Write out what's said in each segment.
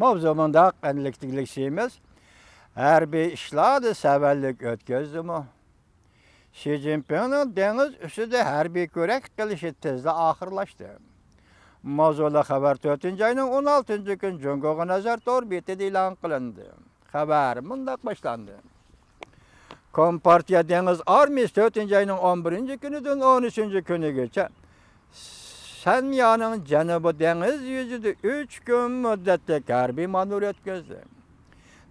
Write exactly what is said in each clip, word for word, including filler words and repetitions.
ماۋزۇ مۇنداق، ئەنلىكتىكلىك شىمىز ھەربىي ئىشلاردا سەۋەنلىك ئۆتكۈزدىمۇ؟ شى جىنپىڭنىڭ دېڭىز ئۈستىدە ھەربىي كۆرەك قىلىشى تېزلا ئاخىرلاشتى. ماۋزۇلۇق خەۋەر تۆتىنچى ئاينىڭ ئون ئالتىنچى كۈنى جۇڭگوغا نەزەر تور بېتىدە ئېلان قىلىندى. خەۋەر مۇنداق باشلاندى. كومپارتىيە دېڭىز ئارمىيىسى تۆتىنچى ئاينىڭ ئون بىرىنچى كۈنىدىن ئون ئۈچىنچى كۈنىگىچە سەنيانىڭ جەنۇبىي دېڭىز يۈزىدە ئۈچ كۈن مۇددەتلىك ھەربىي مانېۋىر ئۆتكۈزدى.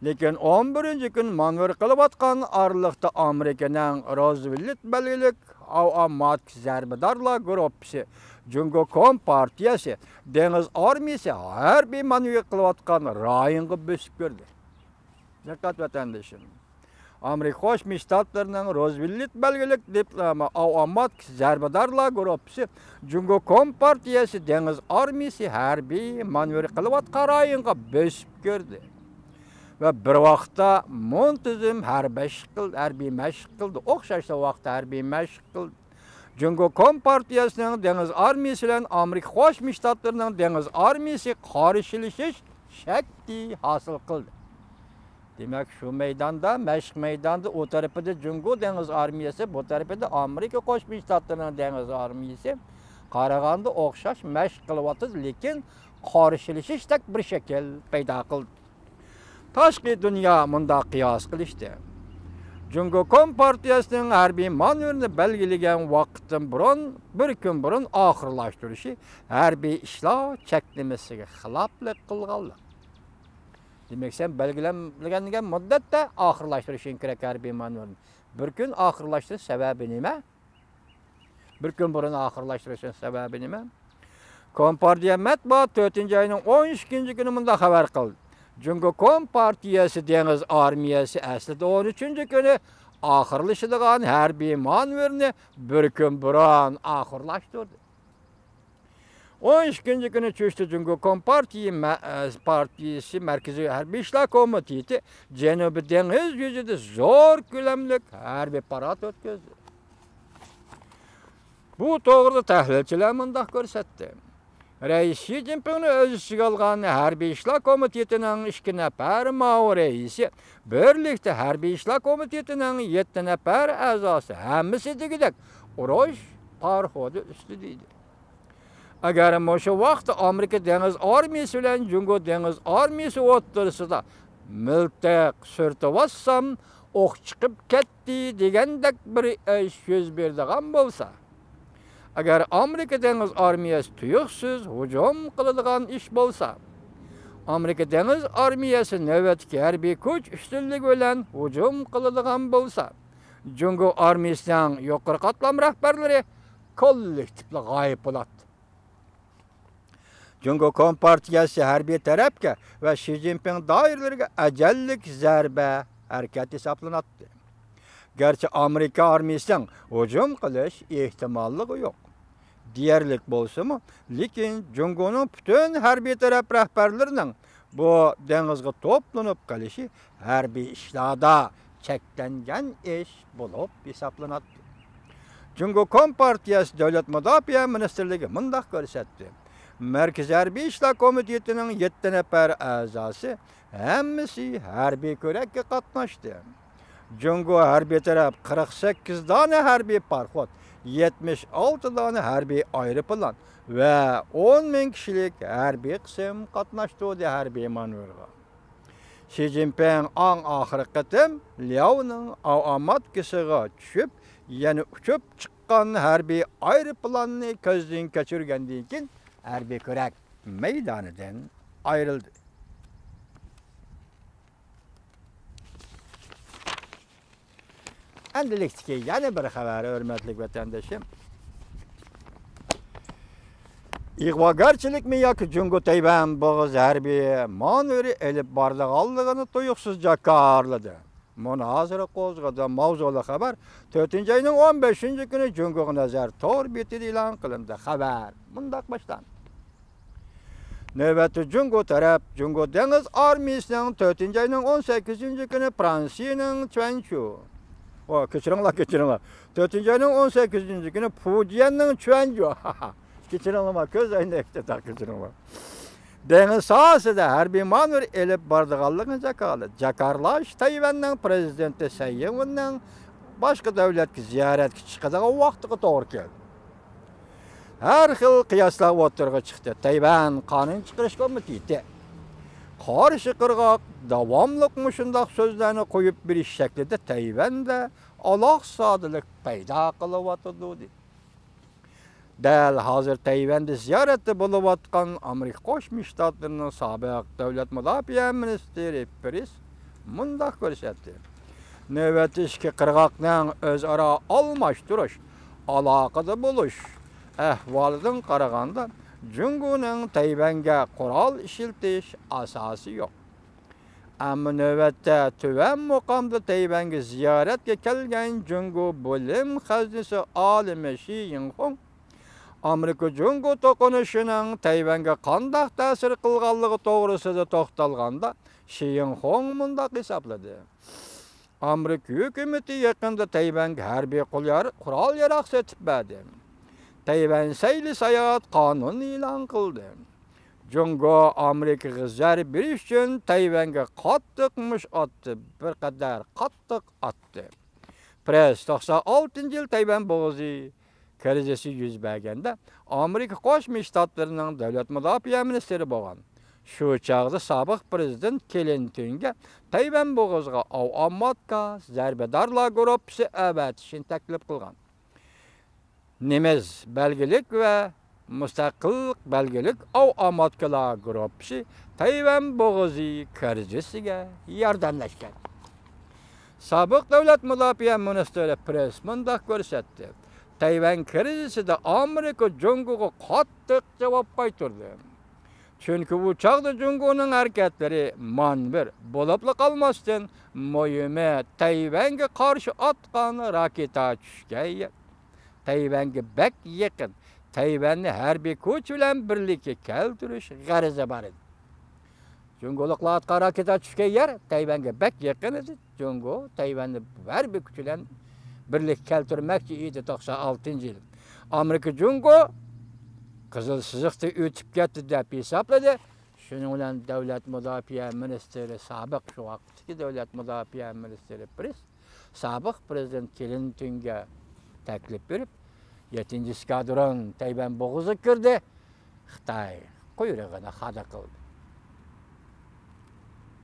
لېكىن ئون بىرىنچى كۈن مانېۋىر قىلىۋاتقان ئارىلىقتا ئامېرىكىنىڭ روزۋېلت بەلگىلىك ئاۋاماتىك زەربىدارلار گۇرۇپپىسى، جۇڭگو كومپارتىيەسى دېڭىز ئارمىيىسى ھەربىي مانېۋىر قىلىۋاتقان رايونغا بۆسۈپ كىردى. دىققەت، ۋەتەندىشىم! ئامېرىكا قوشما شتاتلىرىنىڭ روزۋېلت بەلگىلىك دىپلوما ئاۋاماتىك زەربىدارلار گۇرۇپپىسى جۇڭگو كومپارتىيەسى دېڭىز ئارمىيىسى ھەربىي مانېۋىر قىلىۋاتقان رايونغا بۆسۈپ كىردى ۋە بىر ۋاقىتتا مۇنتىزىم ھەربىي مەشىق قىلدى، ھەربىي مەشىق قىلدى، ئوخشاشلا ۋاقىتتا ھەربىي مەشىق قىلدى. جۇڭگو كومپارتىيەسىنىڭ دېڭىز ئارمىيىسى بىلەن ئامېرىكا قوشما شتاتلىرىنىڭ دېڭىز ئارمىيىسى قارشىلىشىش شەكلى ھاسىل قىلدى. دېمەك، شۇ مەيداندا، مەشىق مەيدانىدا، ئۇ تەرىپىدە جۇڭگو دېڭىز ئارمىيىسى، بۇ تەرىپىدە ئامېرىكا قوشما شتاتلىرىنىڭ دېڭىز ئارمىيىسى قارىغاندا ئوخشاش مەشىق قىلىۋاتىدۇ، لېكىن قارشىلىشىشتەك بىر شەكىل پەيدا قىلدى. تاشقى دۇنيا مۇنداق قىياس قىلىشتى: جۇڭگو كومپارتىيەسىنىڭ ھەربىي مانېۋىرنى بەلگىلىگەن ۋاقىتتىن بۇرۇن، بىر كۈن بۇرۇن ئاخىرلاشتۇرۇشى ھەربىي ئىشلار چەكلىمىسىگە خىلاپلىق قىلغانلىق. دېمەك، سەن بەلگىلەنگەن مۇددەتتە ئاخىرلاشتۇرۇشۇڭ كېرەك ھەربىي مانېۋىرنى. بىر كۈن ئاخىرلاشتۇرۇش سەۋەبى نېمە؟ بىر كۈن بۇرۇن ئاخىرلاشتۇرۇشنىڭ سەۋەبى نېمە؟ كومپارتىيە مەتبۇئاتى تۆتىنچى ئاينىڭ ئون ئىككىنچى كۈنى مۇنداق خەۋەر قىلدى: جۇڭگو كومپارتىيەسى دېڭىز ئارمىيەسى ئەسلىدە ئون ئۈچىنچى كۈنى ئاخىرلىشىدىغان ھەربىي مانېۋىرنى بىر كۈن بۇرۇن ئاخىرلاشتۇردى. ئون ئىككىنچى كۈنى چۈشتە جۇڭگو كومپارتىيە مە-، ئە، پارتىيىسى مەركىزىي ھەربىي ئىشلار كومىتېتى جەنۇبىي دېڭىز يۈزىدە زور كۆلەملىك ھەربىي پارات ئۆتكۈزدى. بۇ توغرىدا تەھلىلچىلەر مۇنداق كۆرسەتتى: رەئىس شى جىنپىڭنى ئۆز ئىچىگە ئالغان ھەربىي ئىشلار كومىتېتىنىڭ ئىككى نەپەر مۇئاۋىن رەئىسى، بىرلىكتە ھەربىي ئىشلار كومىتېتىنىڭ يەتتە نەپەر ئەزاسى، ھەممىسى دېگۈدەك ئۇرۇش پاراخوتى ئۈستىدە ئىدى. ئەگەر مۇشۇ ۋاقىتتا ئامېرىكا دېڭىز ئارمىيىسى بىلەن جۇڭگو دېڭىز ئارمىيىسى ئوتتۇرىسىدا مىلتىق سۈرتۈۋاتسام، ئوق چىقىپ كەتتى دېگەندەك بىر ئىش يۈز بېرىدىغان بولسا، ئەگەر ئامېرىكا دېڭىز ئارمىيەسى تۇيۇقسىز ھۇجۇم قىلىدىغان ئىش بولسا، ئامېرىكا دېڭىز ئارمىيەسى نۆۋەتتىكى ھەربىي كۈچ ئۈستۈنلۈكى بىلەن ھۇجۇم قىلىدىغان بولسا، جۇڭگو ئارمىيىسىنىڭ يۇقىرى قاتلام رەھبەرلىرى كوللېكتىپلا غايىب بولاتتى. جۇڭگو كومپارتىيەسى ھەربىي تەرەپكە ۋە شى جىنپىڭ دائىرىلىرىگە ئەجەللىك زەربە ھەرىكەت ھېسابلىناتتى. گەرچە ئامېرىكا ئارمىيىسىنىڭ ھۇجۇم قىلىش ئېھتىماللىقى يوق دېيەرلىك بولسىمۇ، لېكىن جۇڭگونىڭ پۈتۈن ھەربىي تەرەپ رەھبەرلىرىنىڭ بۇ دېڭىزغا توپلىنىپ قېلىشى ھەربىي ئىشلاردا چەكلەنگەن ئىش بولۇپ ھېسابلىناتتى. جۇڭگو كومپارتىيەسى دۆلەت مۇداپىئە مىنىستىرلىكى مۇنداق كۆرسەتتى: مەركىزىي ھەربىي ئىشلار كومىتېتىنىڭ يەتتە نەپەر ئەزاسى ھەممىسى ھەربىي كۆرەككە قاتناشتى. جۇڭگو ھەربىي تەرەپ قىرىق سەككىز دانە ھەربىي پاراخوت، يەتمىش ئالتە دانە ھەربىي ئايروپىلان ۋە ئون مىڭ كىشىلىك ھەربىي قىسىم قاتناشتۇردى ھەربىي مانېۋىرغا. شى جىنپىڭ ئەڭ ئاخىرقى قېتىم لياۋنىڭ ئاۋاماتكىسىغا چۈشۈپ، يەنە ئۇچۇپ چىققان ھەربىي ئايروپىلاننى كۆزدىن كەچۈرگەندىن كېيىن، ھەربىي كۆرەك مەيدانىدىن ئايرىلدى. ئەمدىلىكتىكى يەنە بىر خەۋەر، ھۆرمەتلىك ۋەتەندىشىم. ئىغۋاگەرچىلىكمۇ ياكى جۇڭگو تەيۋەن بوغۇز ھەربىي مانېۋىرى ئېلىپ بارىدىغانلىقىنى تۇيۇقسىز جاكارلىدى. مۇنازىرە قوزغىدى. ماۋزۇلۇق خەۋەر تۆتىنچى ئاينىڭ ئون بەشىنچى كۈنى جۇڭگوغا نەزەر تور بېتىدە ئېلان قىلىندى. خەۋەر مۇنداق باشلاندى. نۆۋەتتە جۇڭگو تەرەپ جۇڭگو دېڭىز ئارمىيىسىنىڭ تۆتىنچى ئاينىڭ ئون سەككىزىنچى كۈنى فرانسىيىنىڭ چۈەنچۇ، ئو، كەچۈرۈڭلار، كەچۈرۈڭلار. تۆتىنچى ئاينىڭ ئون سەككىزىنچى كۈنى پۇجيەننىڭ چۈەنجۇ. كەچۈرۈڭلار، كۆز ئەينەكتە، كەچۈرۈڭلار. دېڭىز ساھەسىدە ھەربىي مانېۋىر ئېلىپ بارىدىغانلىقىنى جاكارلىدى. جاكارلاش تەيۋەننىڭ پىرېزىدېنتى سەي ئىڭۋېننىڭ باشقا دۆلەتكە زىيارەتكە چىقىدىغان ۋاقتىغا توغرا كەلدى. ھەر خىل قىياسلار ئوتتۇرىغا چىقتى. تەيۋەن قانۇن چىقىرىش كومىتېتى، قارشى قىرغاق داۋاملىق مۇشۇنداق سۆزلەرنى قويۇپ بېرىش شەكلىدە تەيۋەندە ئالاقە سادىلىك پەيدا قىلىۋاتىدۇ، دېدى. دەل ھازىر تەيۋەندە زىيارەتتە بولۇۋاتقان ئامېرىكا قوشما شتاتلىرىنىڭ سابىق دۆلەت مۇداپىئە مىنىستىرى پرېس مۇنداق كۆرسەتتى: نۆۋەتتە ئىككى قىرغاقنىڭ ئۆزئارا ئالماشتۇرۇش، ئالاقىدە بولۇش ئەھۋالىدىن قارىغاندا، جۇڭگونىڭ تەيۋەنگە قورال ئىشلىتىش ئاساسى يوق. ئەمما نۆۋەتتە تۆۋەن مۇقامدا تەيۋەنگە زىيارەتكە كەلگەن جۇڭگو بۆلۈم خەزنىسى ئالىمى شى يىڭخۇڭ ئامېرىكا جۇڭگو توقۇنۇشىنىڭ تەيۋەنگە قانداق تەسىر قىلغانلىقى توغرىسىدا توختالغاندا، شى يىڭخۇڭ مۇنداق ھېسابلىدى: ئامېرىكا ھۆكۈمىتى يېقىندا تەيۋەنگە ھەربىي قول-، قورال-ياراغ سېتىپ بەردى. تەيۋەن سەيلە ساياھەت قانۇنى ئېلان قىلدى. جۇڭگو ئامېرىكىغا زەربە بېرىش ئۈچۈن تەيۋەنگە قاتتىق مۇش ئاتتى، بىر قەدەر قاتتىق ئاتتى. پرېس توقسان ئالتىنچى يىل تەيۋەن بوغۇزى كىرىزىسى يۈز بەرگەندە، ئامېرىكا قوشما شتاتلىرىنىڭ دۆلەت مۇداپىئە مىنىستىرى بولغان، شۇ چاغدا سابىق پىرېزىدېنت كلىنتونگە تەيۋەن بوغۇزىغا ئاۋىئاماتكا، زەربىدارلار گۇرۇپپىسى ئەۋەتىشنى تەكلىپ قىلغان. نېمىز بەلگىلىك ۋە مۇستەقىل بەلگىلىك ئاۋىئاماتكىلار گۇرۇپپىسى تەيۋەن بوغۇزى كىرىزىسىگە ياردەملەشكەن. سابىق دۆلەت مۇداپىئە مىنىستىرى پرېس مۇنداق كۆرسەتتى: تەيۋەن كىرىزىسىدا ئامېرىكا جۇڭگوغا قاتتىق جاۋاب قايتۇردى. چۈنكى ئۇ چاغدا جۇڭگونىڭ ھەرىكەتلىرى مانېۋىر بولۇپلا قالماستىن، مۇھىمى تەيۋەنگە قارشى ئاتقان راكېتا چۈشكەن يەر. تەيۋەنگە بەك يېقىن، تەيۋەننى ھەربىي كۈچ بىلەن بىرلىككە كەلتۈرۈش غەرىزى بار ئىدى. جۇڭگولۇقلار ئاتقان راكېتا چۈشكەن يەر تەيۋەنگە بەك يېقىن ئىدى. جۇڭگو تەيۋەننى ھەربىي كۈچ بىلەن بىرلىككە كەلتۈرمەكچى ئىدى توقسان ئالتىنچى يىل. ئامېرىكا جۇڭگو قىزىل سىزىقتىن ئۆتۈپ كەتتى دەپ ھېسابلىدى. شۇنىڭ بىلەن دۆلەت مۇداپىئە مىنىستىرى، سابىق شۇ ۋاقىتتىكى دۆلەت مۇداپىئە مىنىستىرى پرېس سابىق پىرېزىدېنت كلىنتونگە تەكلىپ بېرىپ، يەتتىنچى ئىسكادرون تەيۋەن بوغۇزىغا كىردى. خىتاي قۇيرۇقىنى خادا قىلدى.